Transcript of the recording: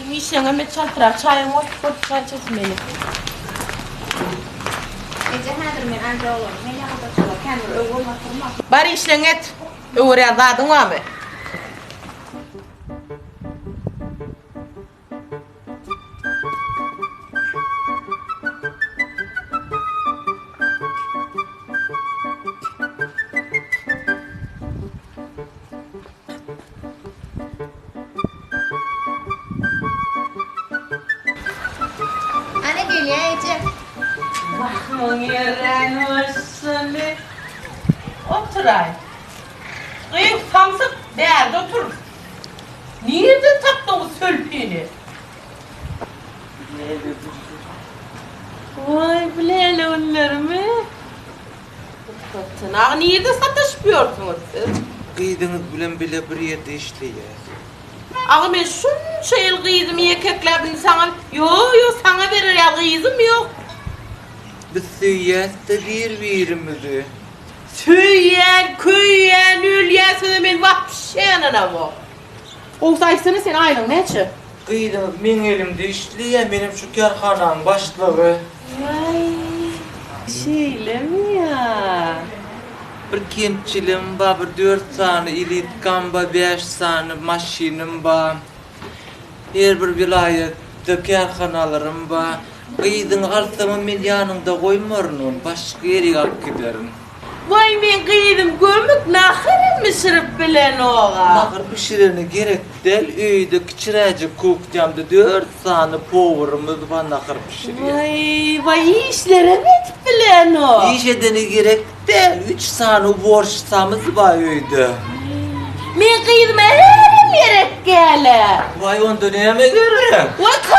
Seň işleňem et çaltrak çaýyň bolup bolup çaý içesim gelýär. Eje häzir men anca oglanyň men ýaňy kän bir öwürme oturma. Bar işleňi et. Öwürýän zadyň barmy? Ana gelýä eje. Wah, muň ýerän bolşuny. Oturaý. Gyz, samsyk, bärde otur. Nireden tapdyň bu sölpini? Waý, bu läle günlerimi. Ussatjan aga, nirede sataşyp ýörsüňiz siz? Gyzyňyz bilen bile bir ýerde işleýäs. Aga, men şunça ýyl gyzymy ýekekläp indi saňa, ýo, ýo, saňa berer ýaly gyzym ýok. Biz söýýäs-de bir-birimizi. Söýýän, köýýän, ölýän söze men wapşe ynanamok. Gowusy aýtsana sen aýlygyň näçe? Gyzyňyz meň elimde işleýär, menem şu kärhananyň başlygy. Waý, şeýlemi ýa? Bir kemçiligim bar, bir dört sany elitkam bar, bäş sany maşynym bar. Her bir welaýatda kärhanalarym bar. Gyzyňy alsamam men ýanyňda goýmaryn ony, başga ýerik alyp giderin. Waý meň gyzym gömük naharam bişirip bilenoga. Nahar bişireni gerek däl, öýde kiçiräjik kuhnýamda dört sany powurymyz bar nahar bişirýän. Waý waý işlerem edip bilenok. Iş edeni gerek däl, üç sany uborşitsamyz bar öýde. Meň gyzyma herem gerek gäle. Waý onda näme gerek? Waý.